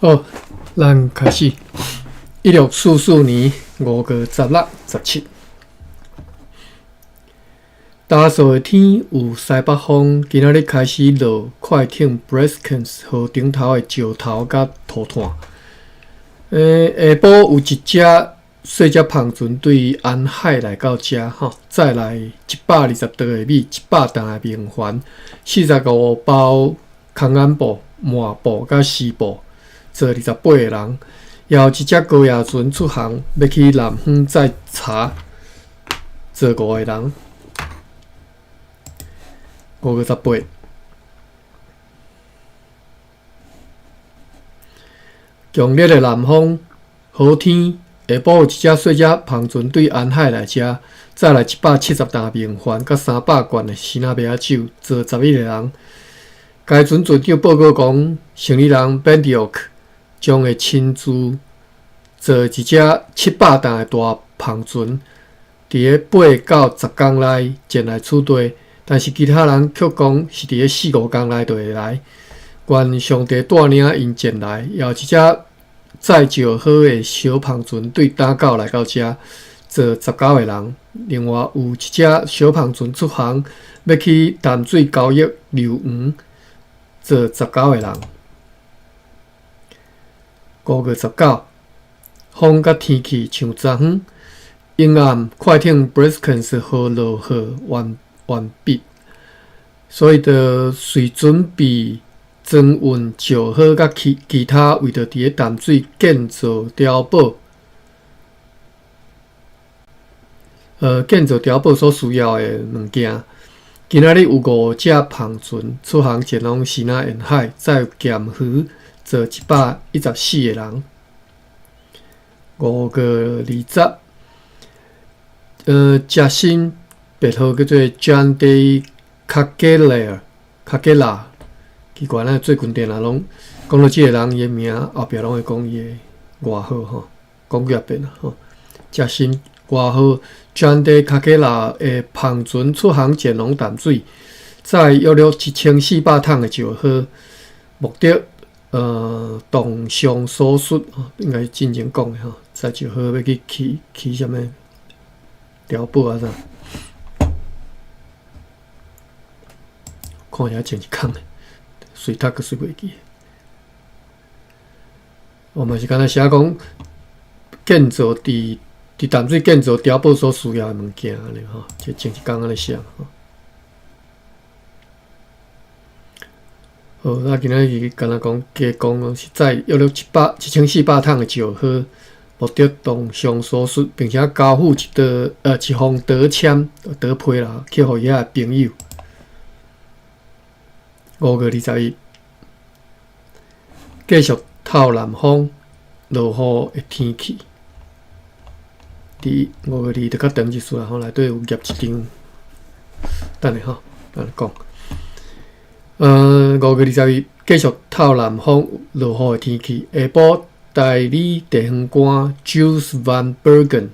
好，咱開始。1644年5月16、17，焦燥的天有西北風，今仔日開始落快艇 Breskens 河頂頭的石頭佮塗炭。下晡有一隻細隻帆船對沿海來到遮，吼，載來120袋的米、100擔的明礬、45包空眼布、麻布佮絲布。載28個人，也有一隻高壓船出航，欲去南方載柴，載五個人。5月18，強烈的南風，好天，下晡有一隻細隻帆船對沿海來遮，載來170擔明礬，佮300罐的生仔麥仔酒，載11個人。該船船長報告講，生理人 Bendiok 將會親自坐一隻700擔的大帆船，佇咧8到10工內前來此地，但是其他人卻講是佇咧四五工內就會來。願上帝帶領𪜶前來。也有一隻載石膏的小帆船對打狗來到遮，載19個人。另外有一隻小帆船出航，欲去淡水交易硫磺，載19個人。5月19，風佮天氣像昨昏，昏暗快艇 Breskens 號落雨完完畢，所以就隨準備裝運石膏佮其其他為著佇咧淡水建造碉堡，建造碉堡所需要的物件。今仔日有五隻帆船出航前往西南沿海，載鹹魚。載114個人。5月20，食新別號叫做 Jan de Kagelaar，卡格拉。奇怪，咱最近定定攏講到這個人伊的名，後壁攏會講伊的外號吼，講幾仔遍啦吼。食新外號 Jan de Kagelaar 的帆船出航前往淡水，載約略1400桶的石膏，目的。動上所述，應該是進前講的吼，載石膏欲去起起啥物碉堡啊啥？看起來穿一空的，隨讀閣隨袂記。我嘛是敢若寫講建造佇佇淡水建造碉堡所需要的物件按呢吼，這前一工按呢寫吼。好，啊，今仔日是敢若講加講，是載約略1400桶的石膏，目的同上所述，並且交付一道一封桌籤桌批啦，去予伊遐的朋友。5月21，繼續透南風，落雨的天氣。佇五月二就較長一絲啦吼，內底有夾一張，等下吼，咱來講。5月21，繼續透南風、落雨的天氣。下晡，代理地方官 Jules Van Bergen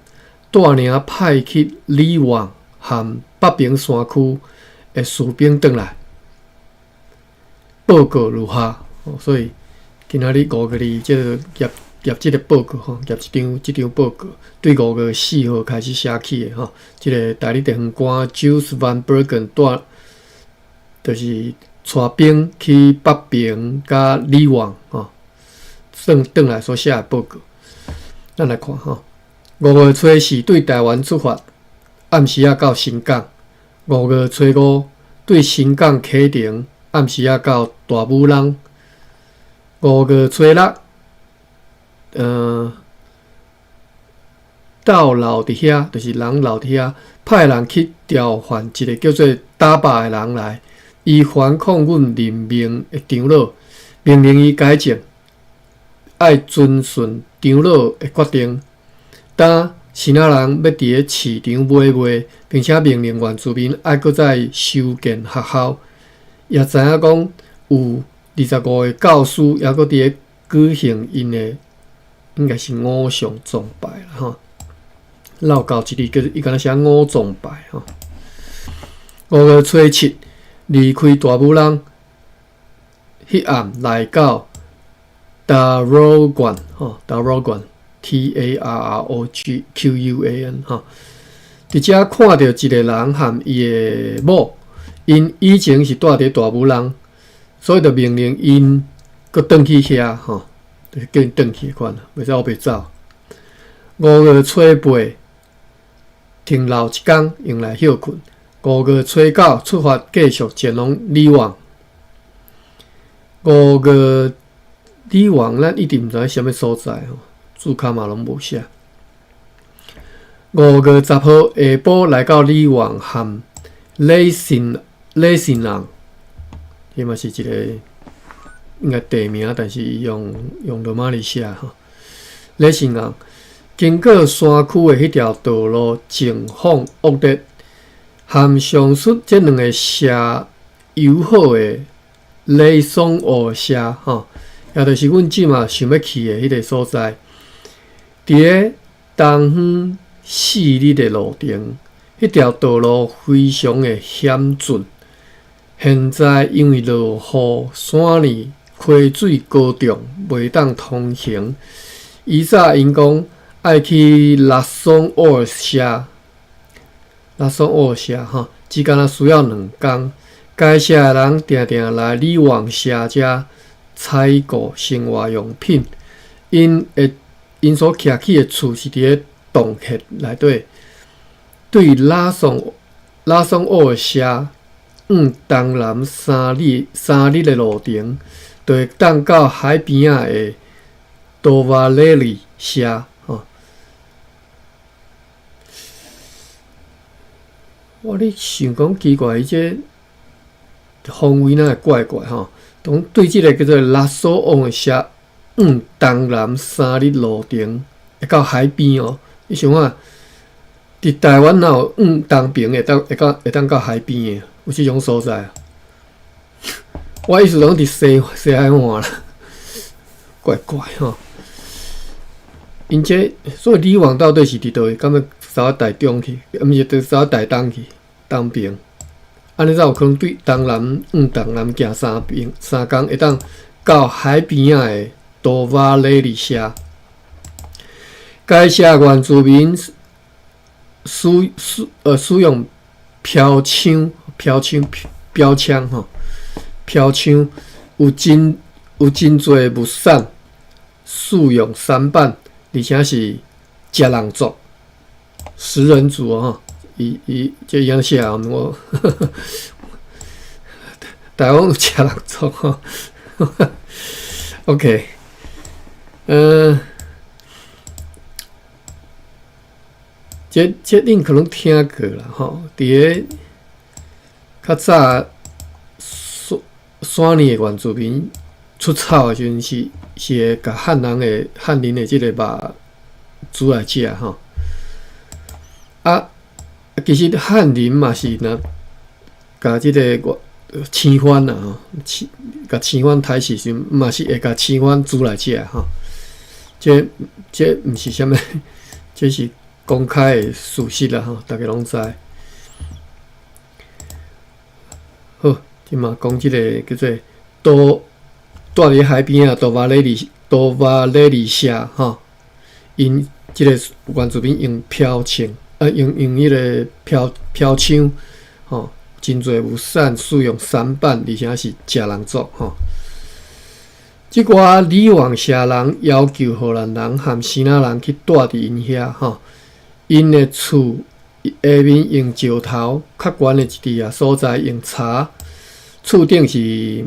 帶領派去里旺和北平山區的士兵轉來，報告如下。所以今仔日五月二，這個夾夾這個報告吼，夾一張這張報告，對5月4號開始寫起的吼。這個代理地方官 Jules Van Bergen 帶，就是。帶兵去北平佮里旺吼，轉轉來所寫的報告，咱來看吼。5月初四對台灣出發，暗時仔到新港。5月初五對新港啟程，暗時仔到大武朗。5月初六，逗留佇遐，就是人留佇遐，派人去調喚一个叫做打霸的人來。伊反抗阮任命的長老，命令伊改正，愛遵順長老的決定。當支那人欲佇咧市場買賣，並且命令原住民愛閣再修建學校，也知影講有25個教師猶閣佇咧舉行𪜶的，應該是偶像崇拜啦吼。老教一字叫伊敢若寫偶崇拜吼。5月初七，離開大武朗，彼暗來到 Tarroguan 吼，Tarroguan，T A R R O G Q U A N 吼，佇遮看著一个人和伊的某，𪜶以前是蹛佇大武人，所以就命令𪜶閣轉去遐吼，就叫𪜶轉去的款，袂使烏白走。5月初8停留一工，用來歇睏。5月初9出發，繼續前往里旺。五月里旺，咱一直毋知啥物所在吼，註卡嘛攏無寫。5月10號下晡來到里旺和雷信昂，這嘛是一個應該地名，但是伊用羅馬字寫吼。雷信昂經過山區的彼條道路，情況惡劣，和上述這兩个社友好的雷松奧社吼，也就是阮這馬想欲去的彼个所在。佇咧東方4日的路程，彼條道路非常的險峻。現在因為落雨，山裡溪水高漲，袂當通行。以早𪜶講愛去拉松奧爾社，拉松奧爾社吼，只干焦需要2工。該社的人定定來里旺社遮採購生活用品。𪜶所徛起的厝是佇咧洞穴內底，對拉松奧爾社往東南3日的路程，就會當到海邊仔的多瓦雷里社。吼，我咧想講奇怪，伊這方位哪會怪怪吼？當對這个叫做拉索翁的社往東南三日路程，會到海邊哦。你想看，佇台灣哪有往東邊會當到海邊的？有這種所在啊？我意思講佇西海岸啦，怪怪吼。𪜶這所以里旺到底是佇佗位？敢欲走台中去？毋是，著走台東去東邊？按呢才有可能對東南往東南行3工，會當到海邊仔的多瓦雷里社。該社原住民使用標槍、標槍、標槍吼，標槍有真濟物產使用舢板，而且是食人族、食人族吼。伊這樣寫我台灣有食人族吼。OK，這恁可能聽過啦吼。佇咧較早山山裡的原住民出草的時陣，是會共漢人的這个肉煮來食吼。啊，其實漢人嘛是若共這个生番啦吼，共生番刣死時，嘛是會共生番煮來食吼。這毋是啥物，這是公開的事實啦吼，逐家攏知。好，這馬講這个叫做多蹛佇海邊仔多瓦雷里社吼，𪜶這个原住民用標槍，用彼个標槍吼，真濟物產使用舢板，而且是食人族吼。這寡里旺社人要求荷蘭人和支那人去蹛佇𪜶遐吼，𪜶的厝下面用石頭較懸的一佇仔所在用柴，厝頂是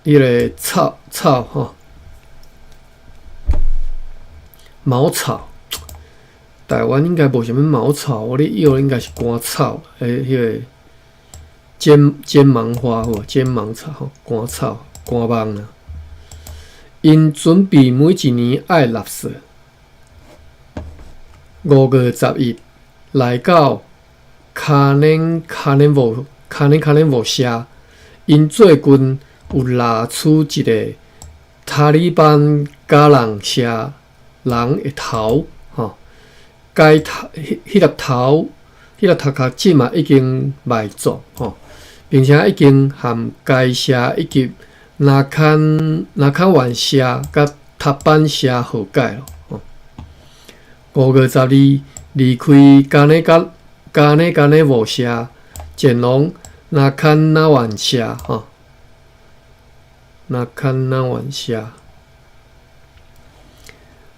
彼个草吼，茅草。台灣應該無啥物茅草，我咧藥應該是甘草，彼个尖芒花吼，尖芒草吼，甘草、甘芒啦。𪜶準備每一年愛納稅。5月10日來到卡嫩卡嫩無社，𪜶最近有掠取一个塔利班加人社人的頭，吼，該頭彼粒頭殼這馬已經埋葬，吼，並且已經和該社以及那坎灣社佮塔班社和解咯。5月12离开加内加加内加内沃社，前往那坎那万社吼，那坎那万社。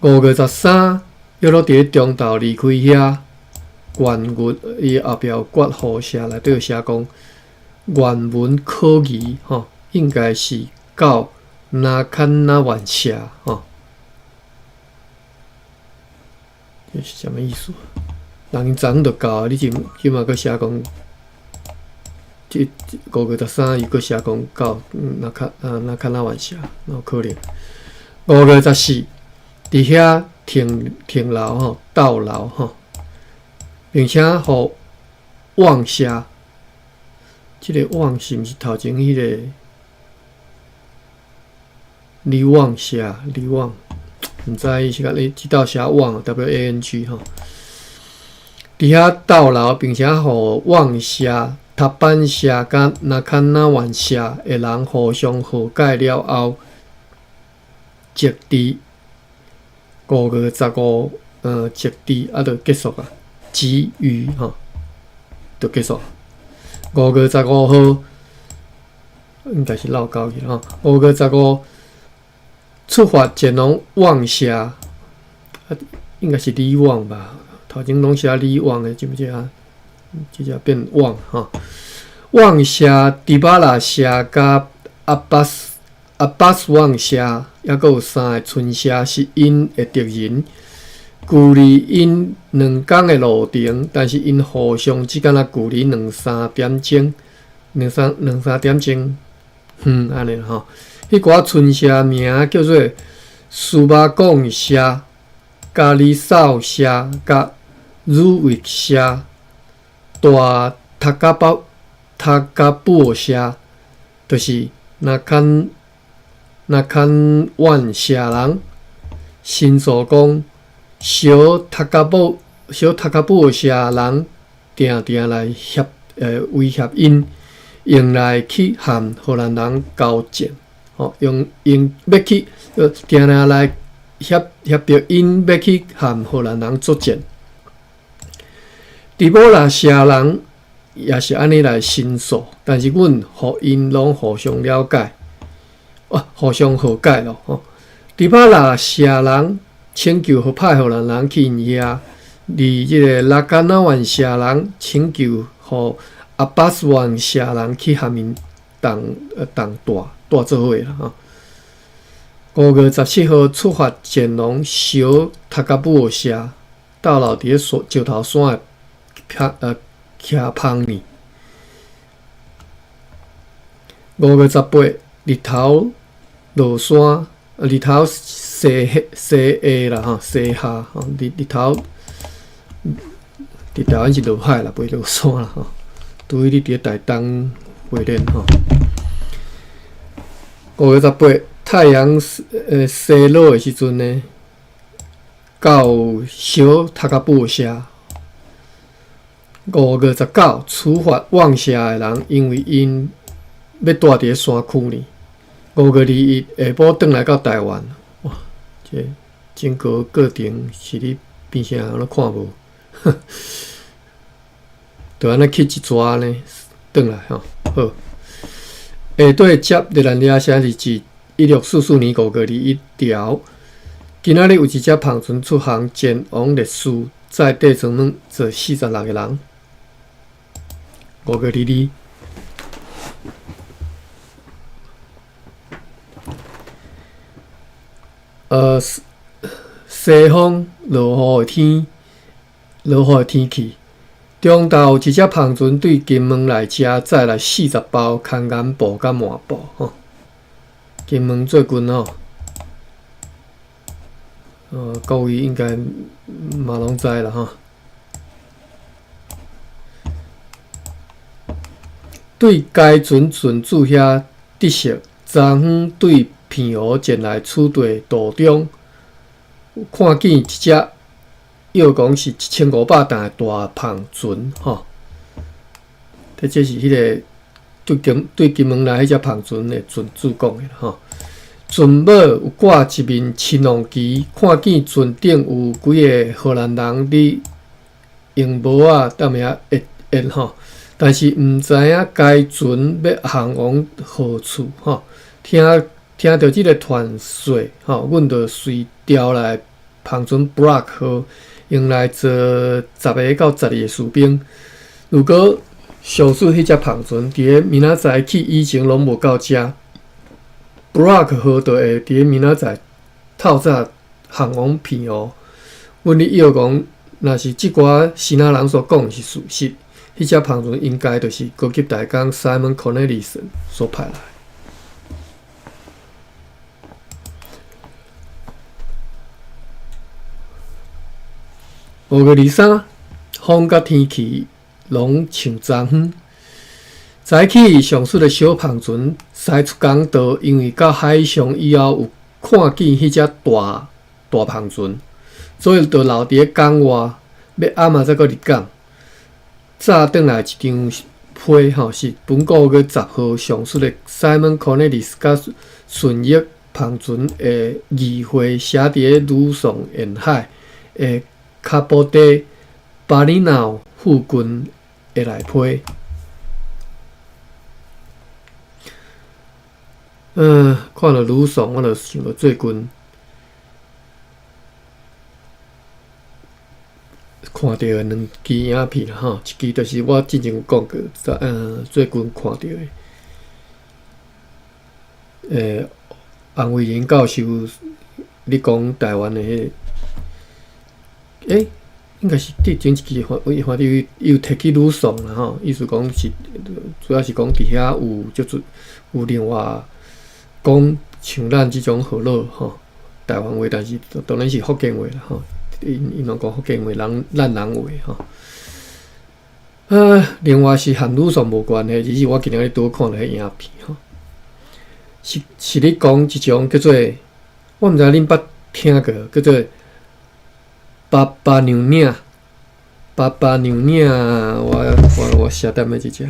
5月13，约落伫咧中昼离开遐，原文伊后壁有括号写，内底有写讲原文可疑吼，应该是到那坎那万社吼。这是啥物意思？人𪜶昨昏就到啊，你这这马阁写讲，这5月13伊阁写讲到那卡啊那卡那万社，哪有可能？5月14，伫遐停停留吼，逗留吼，并且予旺社，这个旺是毋是头前彼个李旺社？李旺，毋知伊是共你这道写旺 W A N G 吼。伫遐逗留，并且予旺社、塔班社佮那坎那万社的人互相和解了后，直至5月15，直至啊，就结束啊，集于吼，就结束。5月15号，应该是落狗去吼。五月十五出发前往旺社，啊，应该是李旺吧？头前拢写李旺的，这毋是啊？这只变旺吼。旺社、迪巴拉社佮阿巴斯阿巴斯旺社，犹阁有三个村社是𪜶的敌人，距离𪜶2工的路程，但是𪜶互相只敢若距离两三点钟，两三两三点钟远按呢吼。彼寡村社名叫做苏巴贡社、加里绍社、佮鲁维社、大塔加巴塔加布社，就是那坎那坎万社人申诉讲，小塔加布小塔加布社人定定来胁威胁𪜶，用来去和荷兰人交战，吼，用用欲去定定来胁胁迫𪜶欲去和荷兰人作战。迪波拉社人也是按呢来申诉，但是阮予𪜶拢互相了解，哦，互相和解咯吼。迪巴拉社人请求予派荷兰人去𪜶遐，而这个拉加纳万社人请求予阿巴斯万社人去和𪜶同同住住做伙啦吼。5月17号出发前往小塔加布社，逗留伫咧石头山的徛芳呢。5月18，日头落山，日头西西下啦吼，西下吼，日日头伫台湾是落海啦，袂落山啦吼。除非你伫咧台东花莲吼。五月十八，太阳西落的时阵呢，到小塔加布社。5月19，处罚旺社的人，因为𪜶欲住伫咧山区呢。5月21，下晡转来到台湾。哇，这整个过程是你平常拢看无，就按呢去一逝呢，转来吼。好，下底接热兰遮写日志，1644年5月21条。今仔日有一只帆船出航前往列斯，载底层们坐46个人。5月22，西方落雨的天，落雨的天气。中昼有一只帆船对金门来遮载来40包空盐布佮麻布吼。金门最近吼，各位应该嘛拢知啦吼。对该船船主遐得悉，昨昏对澎湖前来此地途中，看见一只，约讲是1500担的大帆船，吼。这是彼个对金对金门来彼只帆船的船主讲的吼。船尾有掛一面親王旗，看見船頂有幾个荷蘭人佇用帽仔踮遐挹挹吼，但是毋知影該船欲航往何處吼。聽聽著這个傳說吼，阮就隨調來帆船 Brock 號，用來做10个到12个士兵。如果上述彼隻帆船佇咧明仔載去以前攏無到遮。Brock 號就會佇咧明仔載透早航往澎湖。阮咧臆講，若是這寡支那人所講的是事實，彼隻帆船應該就是高級大公 Simon Cornelissen 所派來。5月23，風佮天氣攏像昨昏。早起上述的小帆船駛出港道，因為到海上以後有看見彼隻大大帆船，所以就留佇咧港外，欲暗仔才閣入港。早轉來一張批吼，是本國月10號上述的 Simon Cornelis 佮順益帆船的議會寫佇咧呂宋沿海的卡布地巴里納附近的內批。看著呂宋，我就想著最近看著的兩支影片啦吼，一支就是我之前有講過，最近看著的，洪維仁教授咧講台灣的彼个，應該是佇前一支，反反正伊有提起呂宋啦吼，意思講是主要是講佇遐有足濟有另外。講像咱這種河洛吼，台灣話，但是當然是福建話啦吼。𪜶𪜶攏講福建話，人咱人話吼。另外是和呂宋無關係，只是我今日拄看著彼影片吼，是是咧講一種叫做，我毋知恁捌聽過，叫做爸爸娘領，爸爸娘領，我我我寫踮咧這隻。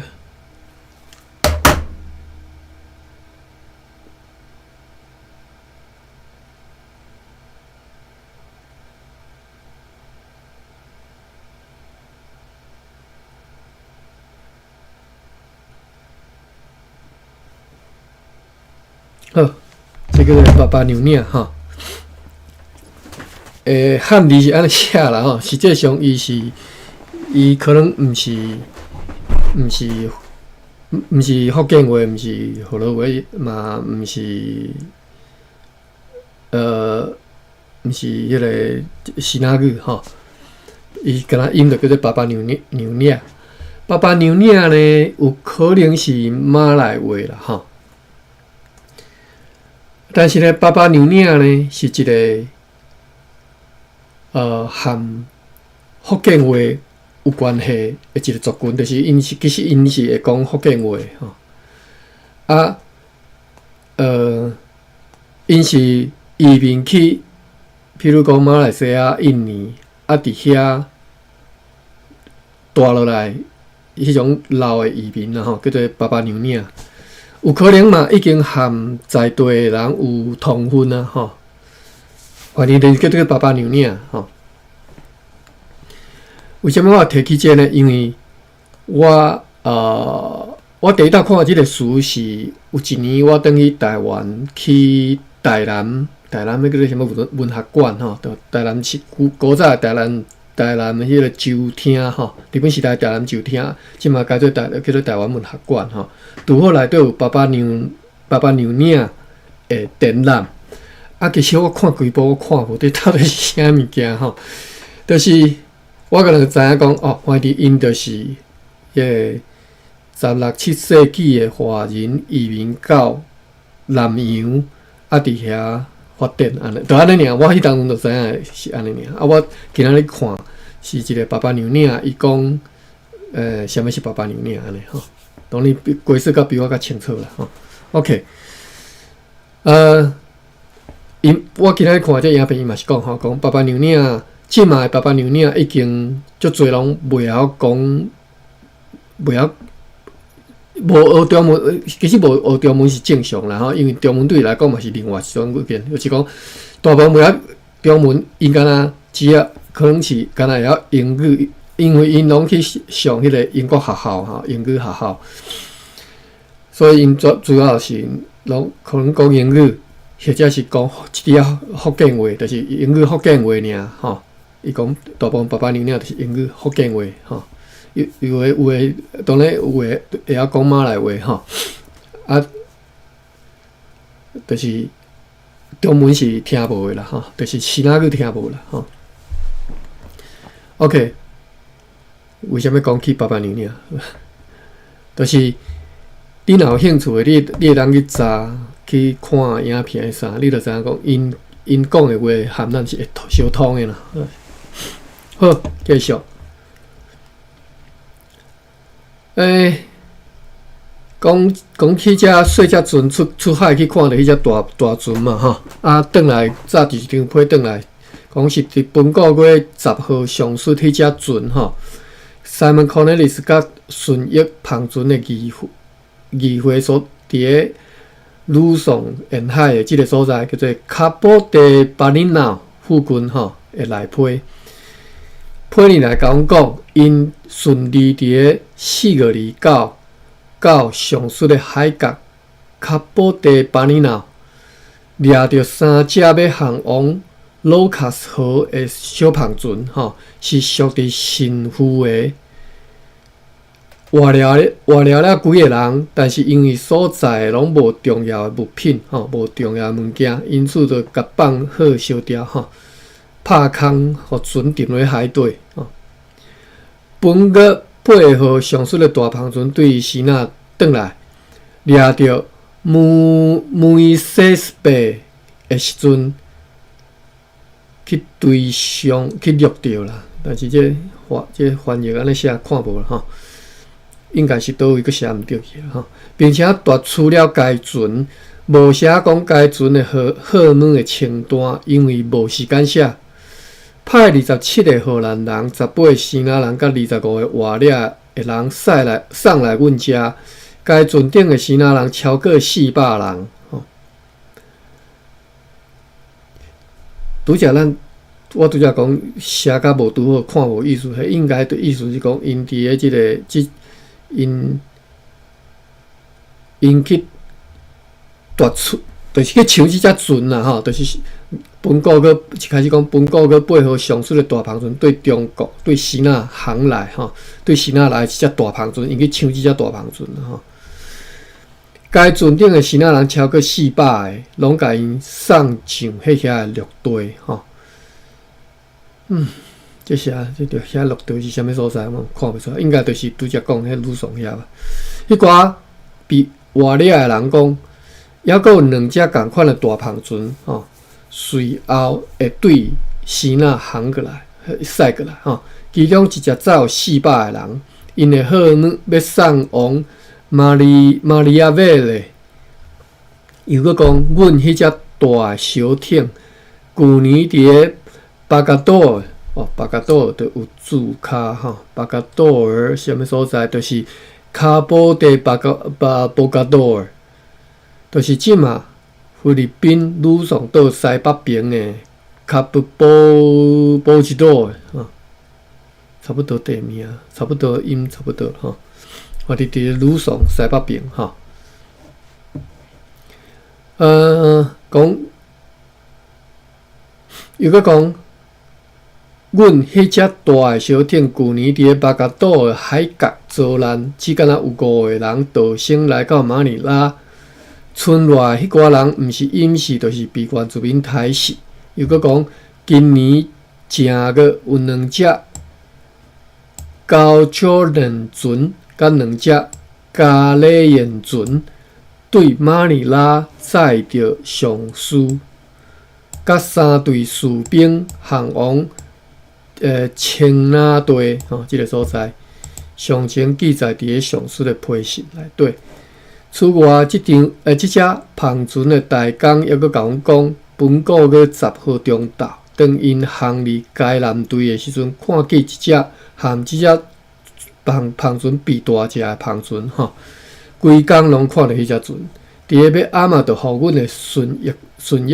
好，這个爸爸娘領吼，漢字是按呢寫啦吼，實際上伊是伊可能毋是毋是毋是福建話，毋是河洛話，嘛毋是毋是彼个支那語吼。伊敢若音就叫做爸爸娘領娘領，爸爸娘領呢，有可能是馬來話啦吼。但是呢，爸爸娘領呢是一个和福建話有關係的一個族群，就是𪜶是其實𪜶是會講福建話吼。啊，𪜶是移民去，譬如講馬來西亞、印尼，啊，佇遐蹛落來，彼種老的移民啦吼，叫做爸爸娘領。有可能嘛，已經和在地的人有通婚啊，吼。反正就是叫做爸爸娘領吼。為啥物我提起這個呢？因為我我第一擺看這個詞是有一年我轉去台灣去台南，台南彼叫做啥物文文學館吼，就台南市古古早台南台南的彼个酒廳吼，日本時代台南酒廳，這馬改做台叫做台灣文學館吼。拄好內底有爸爸娘爸爸娘領的展覽，啊，其實我看規部我看無這到底是啥物件吼，就是我可能知影講哦，反正𪜶就是彼个十六七世紀的華人移民到南洋，啊，佇遐發展按呢，就按呢爾。我彼當陣就知影是按呢爾。啊，我今仔日看是一个爸爸娘領，伊講，啥物是爸爸娘領按呢吼。當然比解釋較比我較清楚啦吼。OK，𪜶我今仔日看這影片，伊嘛是講吼，講爸爸娘領，這馬的爸爸娘領已經足濟攏袂曉講，袂曉無學中文，其實無學中文是正常啦吼，因為中文對伊來講嘛是另外一種語言，就是講大部分袂曉中文，𪜶敢若只要可能是敢若會曉英語，因為𪜶攏去上彼個英國學校吼，英語學校，所以𪜶主要是攏可能講英語，或者是講一啲仔福建話，就是英語福建話爾吼。伊講大部分爸爸娘娘就是英語福建話吼。有的當然有的會曉講馬來話吼，啊，就是中文是聽無的啦吼，就是支那語聽無啦吼。OK，為啥物講起爸爸娘娘？就是你若有興趣的，你會當去查去看影片啥，你就知影講𪜶𪜶講的話含咱是會相通的啦。好，繼續。講講起這細隻船出海去看著彼隻大船嘛吼，啊，轉來紮一張批轉來，講是佇本個月10號上述彼隻船吼，Simon Cornelis 佮順益帆船的議會所佇咧呂宋沿海的這个所在，叫做卡波德巴尼納附近吼的內批。批爾來共阮講，𪜶順利佇咧4月29到上述的海角卡波德巴尼納，掠著三隻欲航往魯卡斯河的小帆船，吼，是屬佇神父的。活了幾个人，但是因為所載攏無重要的物品，吼，無重要的物件，因此就共放火燒掉，吼。拍空，予船沉佇海底。吼，本月8號上述的大帆船對支那轉來，掠著穆伊西斯貝的時陣，去追上去掠著啦。但是這翻譯按呢寫看無啦吼，應該是佗位閣寫毋對去吼，並且奪取了該船，無寫講該船的號碼的清單，因為無時間寫。派27個荷蘭人、18個支那人，佮25個活掠的人送來阮遮。該船頂的支那人超過400人。吼，拄才咱我拄才講寫甲無拄好，看無意思，彼應該的意思是講，𪜶佇咧這个這𪜶去奪取，就是去搶這隻船啦，吼，就是本國閣一開始講本國閣8號上述的大帆船對中國對支那航來，吼，對支那來一隻大帆船，𪜶去搶這隻大帆船吼。該船頂的支那人超過400個，攏共𪜶送上彼遐的陸地，吼。這寫這著遐陸地是啥物所在，我看袂出來，應該就是拄才講彼呂宋遐吧。彼寡被活掠的人講，猶閣有兩隻仝款的大帆船，吼，隨後會對支那航過來，駛過來，吼。其中一隻載有400個人，𪜶的號碼欲送往馬里亞貝勒。又閣講，阮彼隻大小艇，舊年佇咧巴加多爾，哦，巴加多爾就有註卡吼，巴加多爾啥物所在？就是卡波德巴加巴波加多爾，就是這馬菲律賓呂宋島西北邊的卡布波波吉多爾，吼，差不多地名，差不多音差不多吼。我佇呂宋西北邊吼。講又閣講，阮彼隻大的小艇，舊年佇咧巴加島的海角遭難，只敢若有五個人逃生來到馬尼拉。村內彼寡人毋是隱士，就是被原住民刣死。又閣講，今年正月有兩隻高丘輪船，佮兩隻加里燕船對馬尼拉載著上司，佮三隊士兵航往青那地吼，這个所在，詳情記載佇咧上述的批信內底。此外，這隻帆船的大工猶閣共阮講，本個月10號中晝，當𪜶航離該艦隊的時陣，看見一隻和這隻帆船比大隻的帆船吼，規工攏看著彼隻船。佇咧欲暗仔，就予阮的巡弋船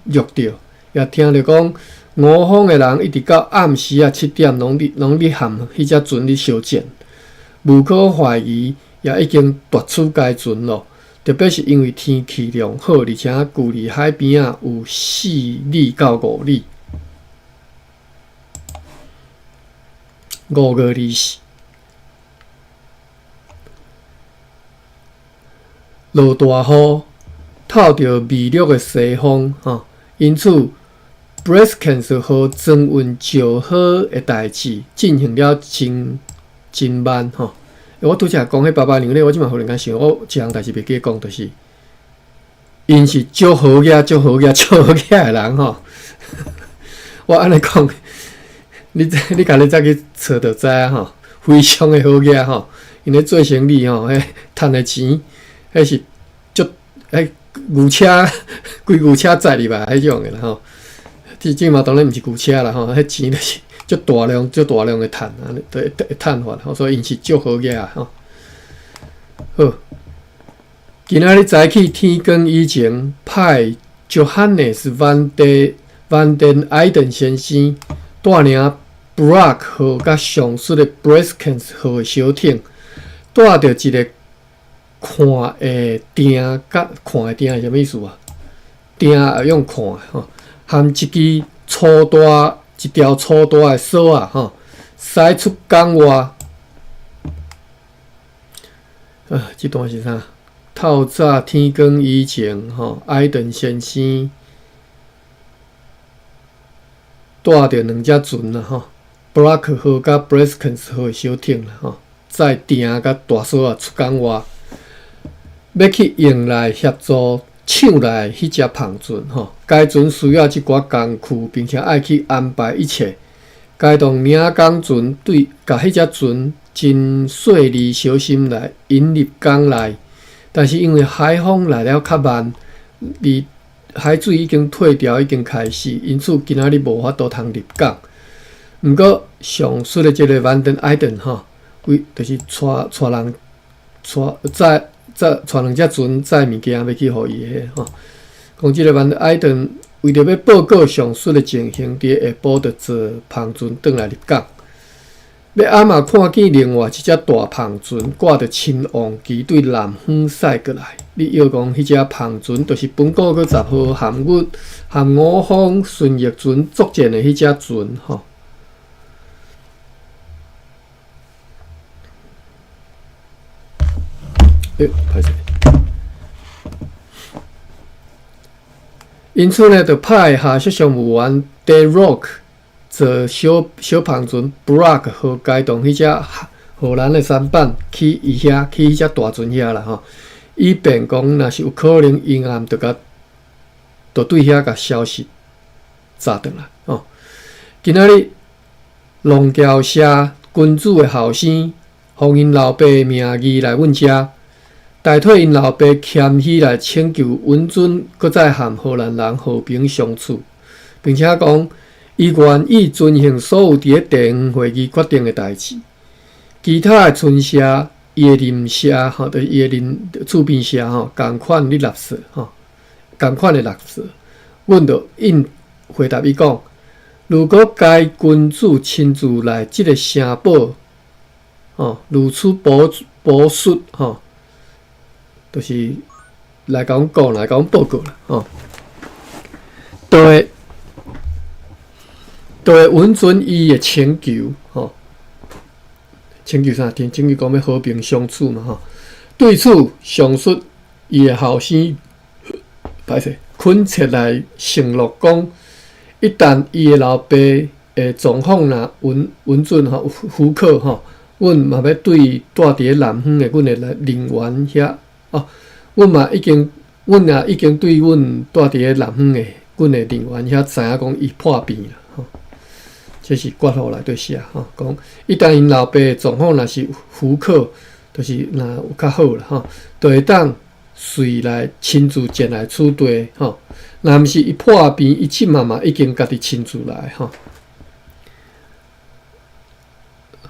掠著，也聽著講吳方的人一直到暗時仔7點，攏佇和彼隻船咧相戰。無可懷疑，也已經奪取該船咯。特別是因為天氣良好，而且距離海邊仔有4里到5里。5月24，落大雨，透著微弱的西風，吼，因此 Breskens 號裝運石膏的代誌進行了真真慢，吼。我拄才講彼爸爸娘咧，我這馬忽然間想，我一項代誌袂記講，就是𪜶是足好額、足好額、足好額的人吼。我按呢講，你家己再去查就知影吼，非常的好額吼。𪜶咧做生意吼，彼趁的錢，彼是足彼牛車規牛車載入來彼種的啦吼。這馬當然毋是牛車啦吼，彼錢就是足大量、足大量的趁，按呢會趁法吼，所以𪜶是足好額吼。好，今仔日早起天光以前，派 Johannes van den Eyden 先生帶領 Brock 號佮上述的 Breskens 號的小艇，帶著一个看的釘佮看的釘是啥物意思啊？釘會用看的吼，含一支粗大、一條粗大的索仔吼，駛出港外。啊，這段是啥？透早天光以前，吼，艾頓先生帶著兩隻船啦，吼，Brock 號佮 Breskens 號的小艇啦，吼，載釘佮大索仔出港外，欲去用來協助搶來彼隻帆船，吼。該船需要一寡工具，並且愛去安排一切。該棟領港船對共彼隻船真細膩小心來引入港內。但是因為海風來了較慢，而海水已經退潮，已經開始，因此今仔日無法度通入港。毋過上述的這个 Van den Eyden 吼，為就是帶帶人帶載載帶兩隻船載物件欲去予伊的吼。講這个 Van den Eyden 為著欲報告上述的情形，佇下晡就坐帆船轉來入港。欲暗仔看見另外一隻大帆船掛著親王旗對南方駛過來。你臆講彼隻帆船就是本個月10號和阮和吳方巡弋船作戰的彼隻船吼。欸，歹勢。因此呢，就派下屬商務員 De Rock 坐小小帆船 Brock 號偕同彼隻荷蘭的舢板去伊遐，去彼隻大船遐啦吼，以便講若是有可能，𪜶暗就共就對遐共消息炸轉來吼。今仔日龍橋社君主的後生，奉𪜶老爸的名義來阮遮，代替𪜶老爸謙虛來請求允准，閣再和荷蘭人和平相處，並且講伊願意遵行所有佇咧地方會議決定的代誌。其他的村社，伊的鄰社吼，就是伊的鄰厝邊社吼，仝款咧垃圾吼，仝款的垃圾。阮就應回答伊講：如果該君主親自來這个城堡，吼，如此保保述吼，就是來共阮講，來共阮報告啦，吼，就會允准伊的請求，吼，請求啥？請求講欲和平相處嘛，吼。對此，上述伊的後生，歹勢，懇切來承諾講，一旦伊的老爸的狀況若允允准吼，許可吼，阮嘛欲對蹛佇咧南方的阮的人員遐，哦，阮嘛已經，阮也已經對阮蹛佇咧南方的阮的人員遐知影講伊破病啦，吼，這是括號內底寫吼，講一旦𪜶老爸的狀況若是許可，就是若有較好啦，吼，就會當隨來親自前來此地，吼。若毋是伊破病，伊這馬嘛已經家己親自來，吼。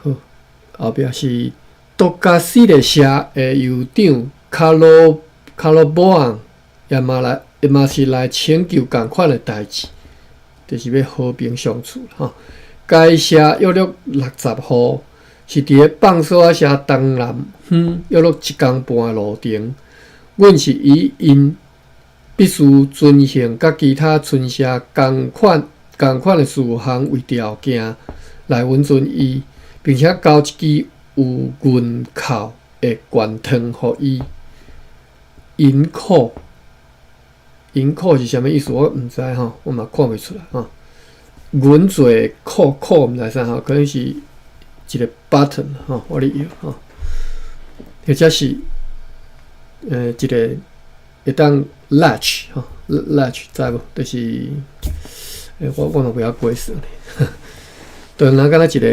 好，後壁是獨家死列社的酋長卡羅卡羅波昂也嘛來，也嘛是來請求仝款的代誌，就是欲和平相處吼。該社約略60戶，是佇咧放索仔社東南方約略一工半的路程。阮是以𪜶必須遵行佮其他村社仝款仝款的事項為條件來允准伊，並且交一支有銀扣的懸糖予伊。銀扣，銀扣是啥物意思？我毋知吼，我嘛看袂出來吼。銀做的扣扣毋知啥吼，可能是一個 button 吼，我咧搖吼，或者是一個會當 latch 吼，latch 知無？就是我嘛袂曉解釋呢，就若敢若一個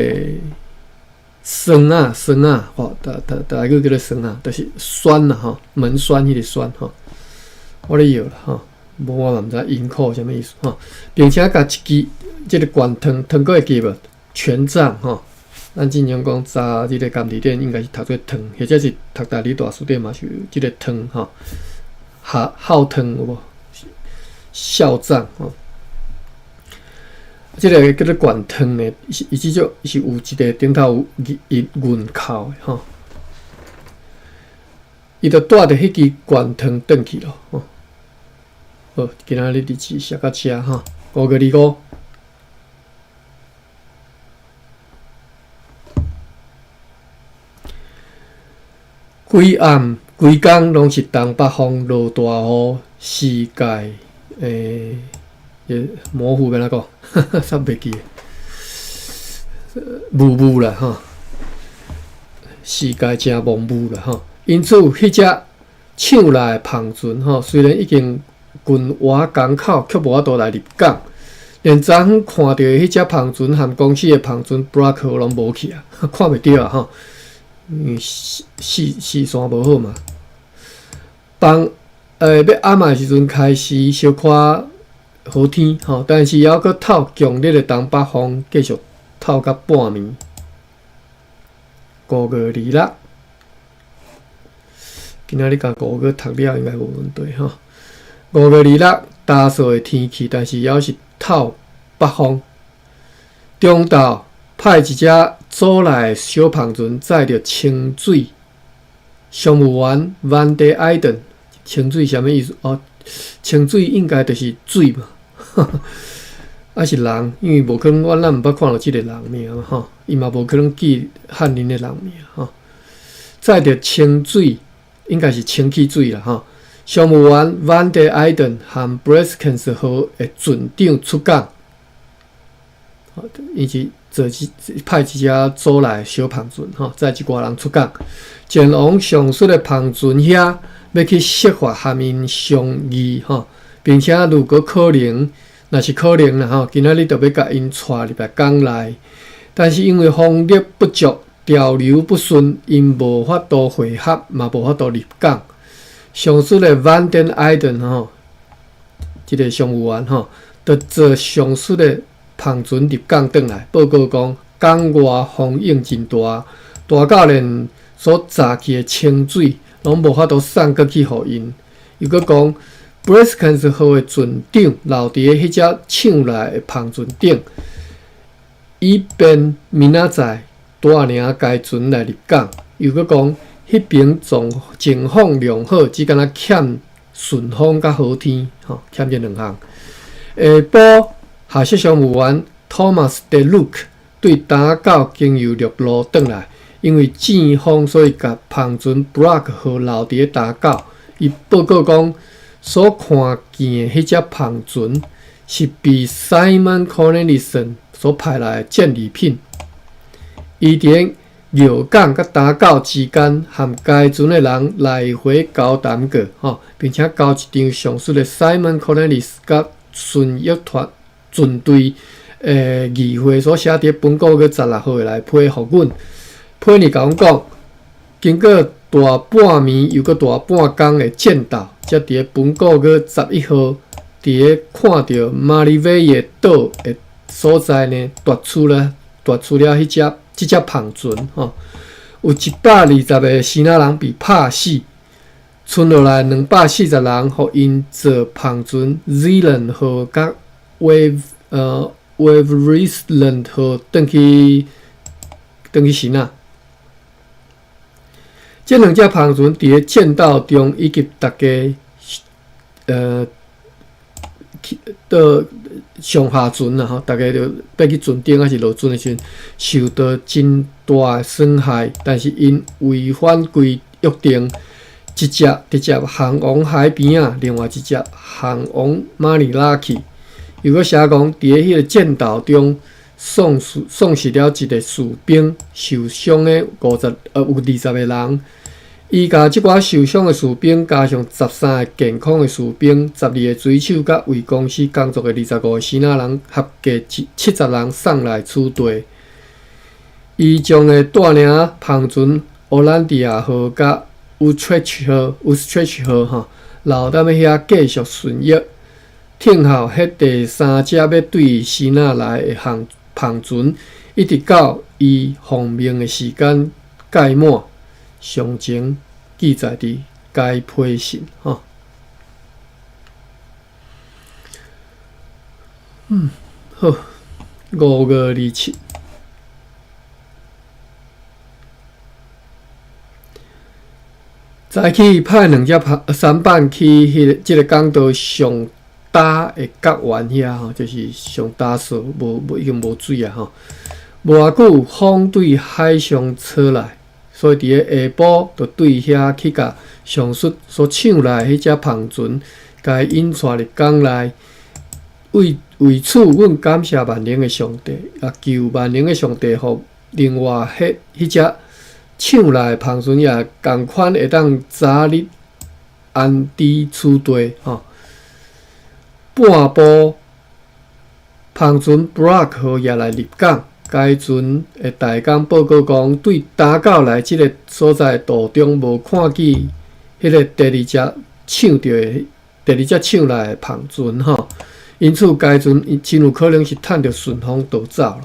栓仔栓仔，吼，台語叫做栓仔，就是栓啦吼，門栓彼個栓吼，我咧搖啦吼，無我嘛毋知銀扣啥物意思吼，並且共一支這個懸糖糖閣會記無？權杖吼，咱進前講查這個甘字典應該是讀做糖，或者是讀台語大辭典嘛是這個糖吼，孝孝糖有無？孝杖吼，這個叫做懸糖呢，伊這種是有一個頂頭有銀銀扣的吼，伊就帶著彼支懸糖轉去咯吼。好，今仔日日子寫到遮吼，5月25。規暗規工攏是東北風落大雨，世界模糊欲按怎講？煞袂記，霧霧啦吼，世界誠模糊啦吼。因此，彼隻搶來的帆船吼，雖然已經近倚港口，卻無法度來入港。連昨昏看著的彼隻帆船和公司的帆船布拉克攏無去啊，看袂著啊吼。因為視線無好嘛。放欲暗的時陣開始小可好天吼，但是猶閣透強烈的東北風，繼續透到半暝。5月26，今仔日共五月讀了應該無問題吼。5月26，焦燥的天氣，但是猶是透北風。中晝派一隻組內的小帆船載著清水商務員萬德艾頓，清水啥物意思？哦，清水應該就是水嘛，抑是人？因為無可能，我咱毋捌看著這個人名嘛吼，伊嘛無可能記漢人的人名吼。載著清水，應該是清氣水啦吼。商務員萬德艾頓和布雷斯肯斯號的船長出港，伊是坐一派一隻組內小帆船吼，載一寡人出港，前往上述的帆船遐，欲去設法和𪜶商議吼，並且如果可能，若是可能啦吼，今仔日就欲共𪜶帶入來港內，但是因為風力不足、潮流不順，𪜶無法度會合，嘛無法度入港。上述的萬登艾頓吼，這個商務員吼，就坐上述的帆船入港轉來，報告講港外風湧真大，大到連所載去的清水攏無法度送過去予𪜶。又閣講，布雷斯肯斯號的船長留佇咧彼隻搶來的帆船頂，以便明仔載帶領該船來入港。又閣講，彼邊狀情況良好，只干焦欠順風佮好天，吼，欠這兩項。下晡，下屬商務員 Thomas De Luke 對打狗經由陸路轉來，因為戰風，所以共帆船 Brock 號留佇咧打狗。伊報告講，所看見的彼隻帆船是被 Simon Cornelissen 所派來的戰利品。伊佇咧尿港佮打狗之間，和該船的人來回交談過，吼，並且交一張上述的 Simon Cornelis 佮巡弋團船隊的議會所寫佇本個月16號的來批予阮。批呢共阮講，經過大半暝又閣大半工的戰鬥，才佇咧本個月11號，佇咧看著馬里威的島的所在呢，奪取了彼隻這隻帆船吼。有120個支那人被拍死，賰落來240人，予𪜶坐帆船 Zeeland 號佮 Waverizend 號轉去支那。這兩隻帆船佇咧戰鬥中，以及逐家去到上下船啦吼，逐家就欲去船頂抑是落船的時陣，受到真大的損害。但是𪜶違反規約定，一隻直接航往海邊仔，另外一隻航往馬尼拉去。又閣寫講，佇咧彼個戰鬥中，喪失了一个士兵，受傷的有20個人。伊共這寡受傷的士兵，加上13個健康的士兵、12個水手，佮為公司工作的25個支那人，合計70人送來此地。伊將會帶領帆船荷蘭迪亞號佮烏特雷號、烏特雷號吼，留踮咧遐繼續巡弋，聽候彼第三隻欲對支那來的航帆船，一直到伊奉命的時間屆滿。詳情記載佇該批信吼。好，5月27。早起派兩隻舢舨去彼个這个港道上焦的角灣遐吼，就是上焦趖，無無已經無水啊吼。無偌久，風對海上吹來，所以佇咧下晡就對遐去共上述所搶來彼隻帆船，共伊引帶入港內。為此，阮感謝萬能的上帝，也求萬能的上帝，予另外彼隻搶來的帆船也仝款會當早日安置此地吼。半晡，帆船 Brock 號也來入港，該船的大工報告講，對礁到來這个所在途中無看見彼个第二隻搶著的第二隻搶來的帆船吼，因此該船真有可能是趁著順風逃走了。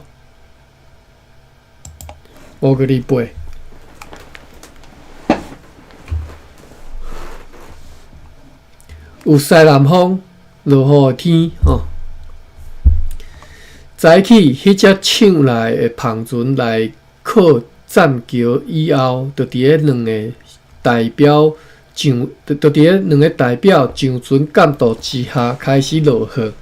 5月28。有西南風，落雨的天吼。早起，彼隻搶來的帆船來靠棧橋以後，就佇咧兩个代表上，就佇咧兩个代表上船監督之下開始落雨。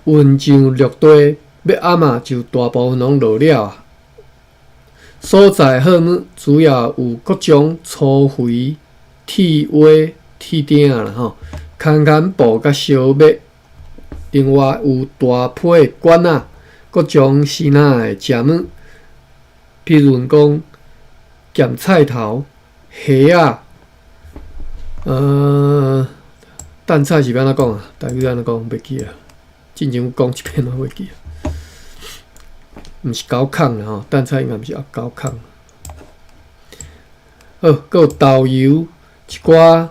雲上陸地，欲暗仔就大部分攏落了啊。所在貨物主要有各種粗肥、鐵鍋、鐵鼎啦吼，牽牽布佮燒麥，另外有大批的罐仔，各種支那的食物，比如講鹹菜頭、蝦仔，淡菜是欲按怎講啊？台語按怎講？袂記啊，進前有講一遍我袂記啊。毋是狗炕啦吼，淡菜應該毋是鴨狗炕。好，閣有豆油一寡，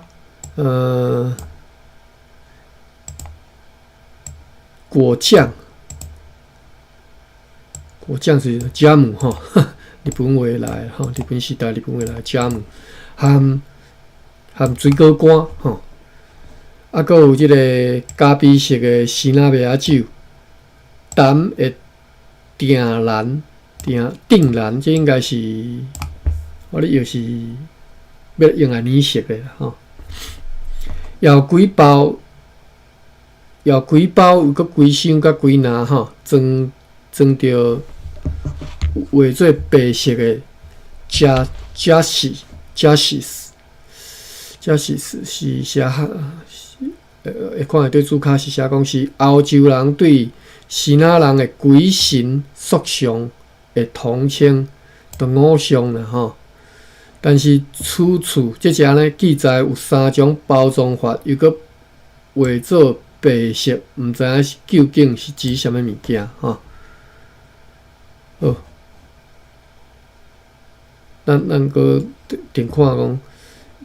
果醬，果醬是ジャム吼，日本話來吼，日本時代日本話來ジャム，含含水果乾吼，啊，閣有這个咖啡色的支那麥仔酒，淡的靛藍，靛靛藍，這應該是我咧又是欲用來染色的啦吼。有幾包，有幾包，有閣幾箱佮幾籃吼，裝裝著畫做白色的加加西加西斯加西斯是寫，會看會對主卡是寫講是歐洲人對支那人的鬼神塑像的統稱，就偶像啦吼。但是此處這隻呢記載有三種包裝法，又閣畫做白色，毋知影究竟是指啥物物件吼。好，咱閣定看講，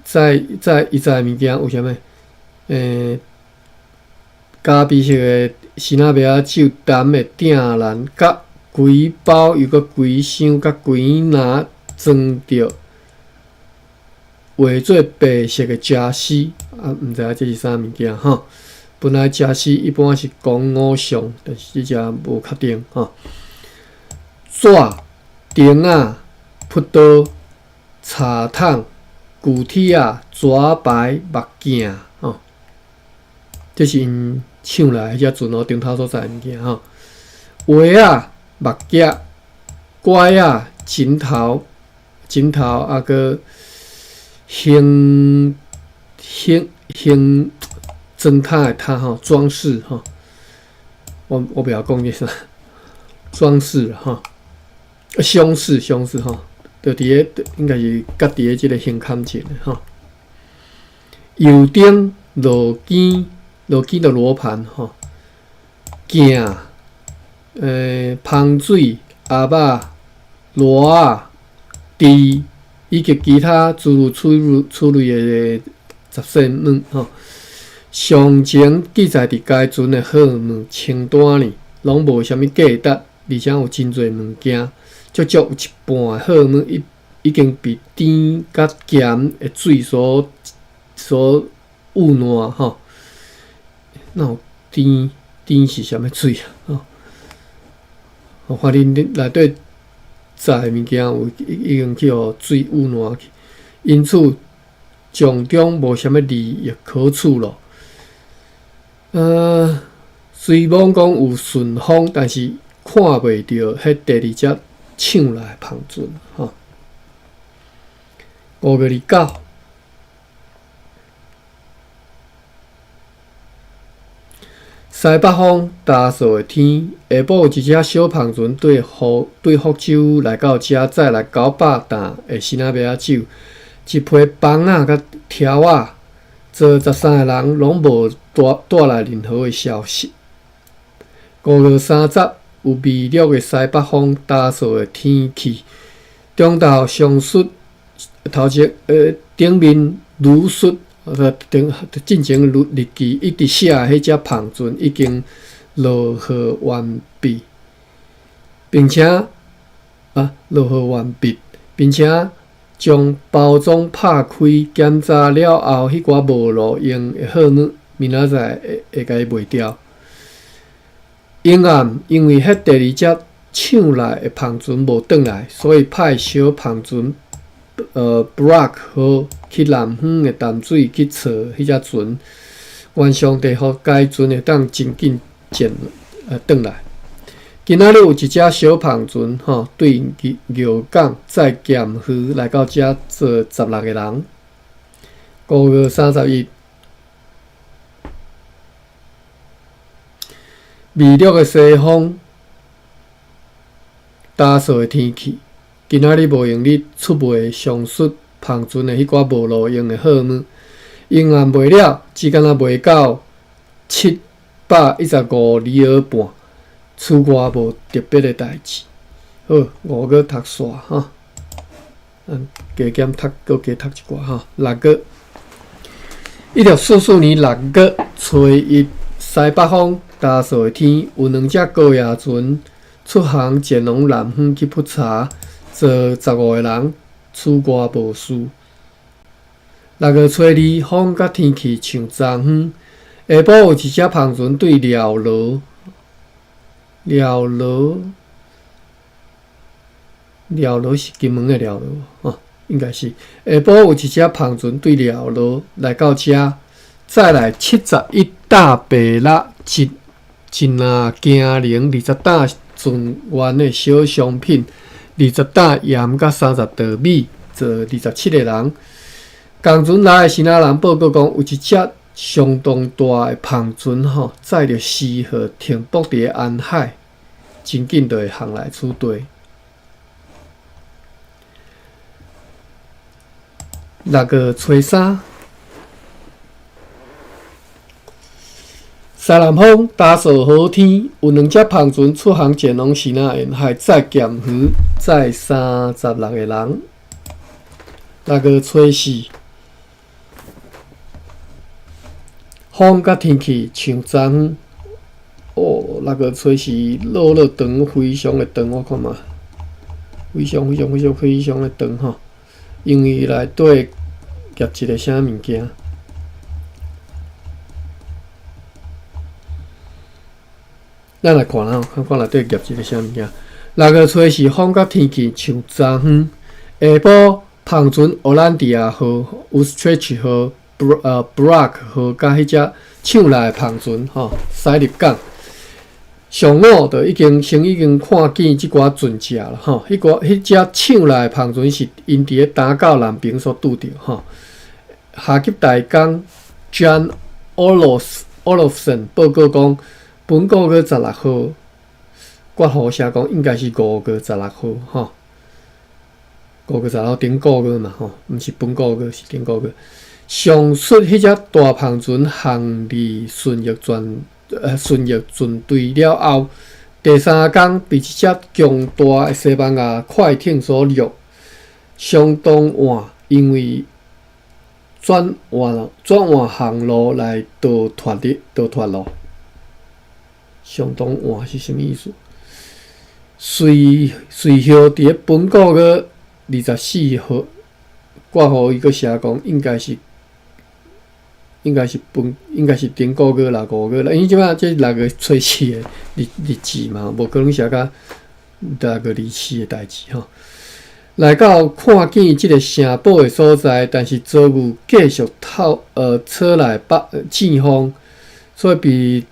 載伊載的物件有啥物？咖啡色的支那麥仔酒，淡的靛藍，佮幾包又閣幾箱，佮幾籃裝著畫做白色的家私，啊，毋知影這是啥物件吼。本來家私一般是講五相，但是這隻無確定吼。紙、釘仔、葡萄、茶桶、具體仔、蛇牌、目鏡吼，這是𪜶搶來彼隻船哦，頂頭所在物件吼。鞋仔、目鏡、拐仔、枕頭、枕頭啊，閣胸胸胸裝塔的塔吼，裝飾吼。我袂曉講這啥，裝飾吼，胸飾胸飾吼，就佇咧應該是佮佇咧這个胸坎前的吼。油燈、羅機、羅機的羅盤吼，鏡、芳水、鴨仔、螺仔、豬，以及其他諸如此類此類的雜細物吼。上前記載佇該船的貨物清單裡，攏無啥物價值，而且有真濟物件，足足有一半的貨物已經被甜佮鹹的水所污染吼。哪有甜甜是啥物水啊？吼，反正內底載的物件有已經去予水污染去，因此從中無啥物利益可取咯。雖罔講有順風，但是看袂著彼第二隻搶來的帆船吼。5月29，西北風，焦燥的天，下晡有一隻小帆船對福州來到遮，載來900擔的新仔麥仔酒，一批枋仔佮柱仔，坐13個人攏無帶來任何的消息。5月30，有微弱的西北風，焦燥的天氣。中晝上述頭前頂面如述，頂進前日記一直寫的彼隻帆船已經落貨完畢，並且落貨完畢，並且將包裝拍開檢查了後，彼寡無路用的貨物，明仔載會共伊賣掉。永暗因為彼第二隻搶來的帆船無轉來，所以派小帆船Brock 號去南方的淡水去揣彼隻船。願上帝予該船會當真緊前轉來。今仔日有一隻小帆船吼，對蟯港載鹹魚來到遮坐16個人。5月31。微弱的西風，焦燥的天氣，今仔日無閒日出賣上述帆船的彼寡無路用的貨物，永遠賣了，只敢若賣到715里爾半，此外無特別的代誌。好，五月讀煞哈，咱加減讀，閣加讀一寡哈。六月，1644年6月初一，西北風，焦燥的天，有兩隻高壓船出航前往南方去普查，坐15個人，此外無事。6月初二，風佮天氣像昨昏。下晡有一隻帆船對寮羅、寮羅、寮羅是金門的寮羅哦，應該是。下晡有一隻帆船對寮羅來到遮，載來71擔白蠟、一一籃驚龍、20擔純元的小商品、20擔鹽佮30袋米，坐27個人。仝船來的支那人報告講，有一隻相當大的帆船吼，載著絲貨停泊佇咧安海，真緊就會航來此地。6月初三，西南風，焦燥好天，有兩隻帆船出航前往支那沿海，載鹹魚，載36個人。6月初四，風佮天氣像昨昏。哦，6月初四落落長，非常的長，我看覓。非常非常非常非常的長吼，因為內底夾一个啥物件。咱來看啦，看看內底夾一个啥物件。6月初四，風佮天氣像昨昏下晡，帆船荷蘭迪亞號、Utrecht 號、Brock 號佮彼隻搶來的帆船吼，駛入港。上午就已經先已經看見這寡船隻啦，吼，彼隻搶來的帆船是𪜶佇咧丹狗南爿所拄著吼。下級大工 John Olofsson 報告講，本個月十六號，括弧寫講應該是5月16號吼，5月16號頂個月嘛吼，毋是本個月，是頂個月。上述彼隻大帆船航離順翼船隊了後，第三工被一隻強大的西班牙快艇所掠，相當晚，因為轉換航路來逃脫咯。相當晚是啥物意思？隨後佇咧本個月24號，括弧伊閣寫講應該是頂個月啦，5月啦，因為這擺這6月初四的日子嘛，無可能寫甲6月24的代誌吼。來到看見這个城堡的所在，但是遭遇繼續吹來北旋風，所以被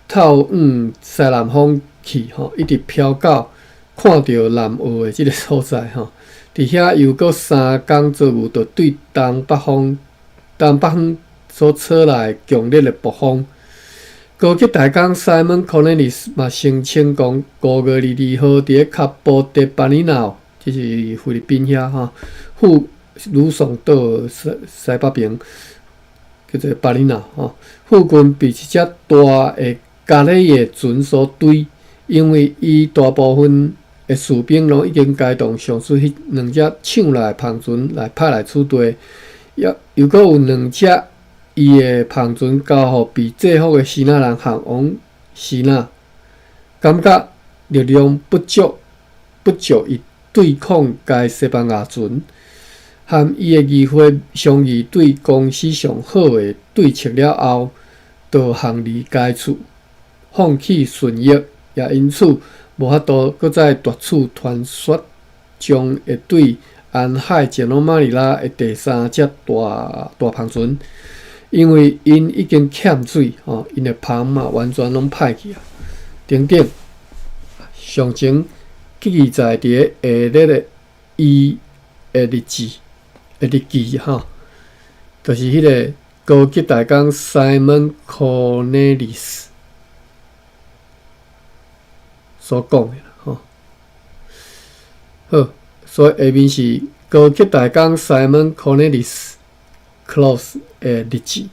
透往西南方去吼，一直飄到看著南澳的這个所在吼。佇遐又閣三工遭遇著對東北方所吹來強烈的暴風。高級大工 Simon Cornelis 嘛聲稱講，5月22號佇咧卡波德巴尼納，這是菲律賓遐吼，富呂宋島西北邊叫做巴尼納吼，附近被一隻大的咖喱的船所追，因為伊大部分的士兵攏已經該動上述彼兩隻搶來的帆船來派來此地，猶又閣有兩隻伊的帆船交予被制服的支那人航往支那，感覺力量不足以對抗該西班牙船，和伊的議會商議對公司上好的對策了後，就航離該處，放棄順翼，也因此無法度閣再奪取傳說中會對沿海前往馬尼拉的第三隻大帆船，因為𪜶已經欠水吼，𪜶的帆嘛完全攏歹去啊，等等。上前記載佇下列的伊的日記吼，就是彼个高級大工 Simon Cornelis 所講的啦吼。好，所以下面是高級大工 Simon Cornelis Close 的日誌，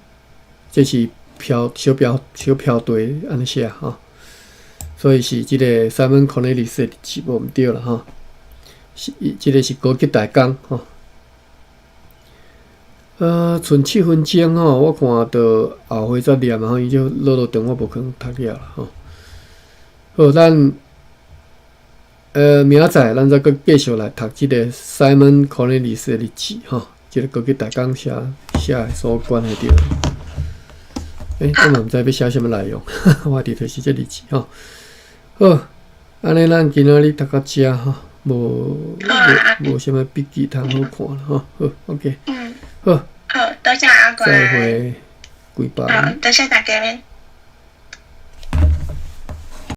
這是標小標小標題按呢寫吼。所以是這个 Simon Cornelis 的日誌無毋對啦吼。是，這个是高級大工吼。賰7分鐘吼，我看著後回再念啊，伊就落落長，我無可能讀了啦吼。好，咱明仔載咱再閣繼續來讀這个 Simon Cornelis 的日誌吼，這个高級大工寫的所關係著。我嘛毋知欲寫啥物內容，我佇就是這日誌吼。好，按呢咱今仔日讀到遮吼，無啥物筆記通好看啦吼。好，OK。好。好，多謝阿關。再會，跪拜。好，多謝大家。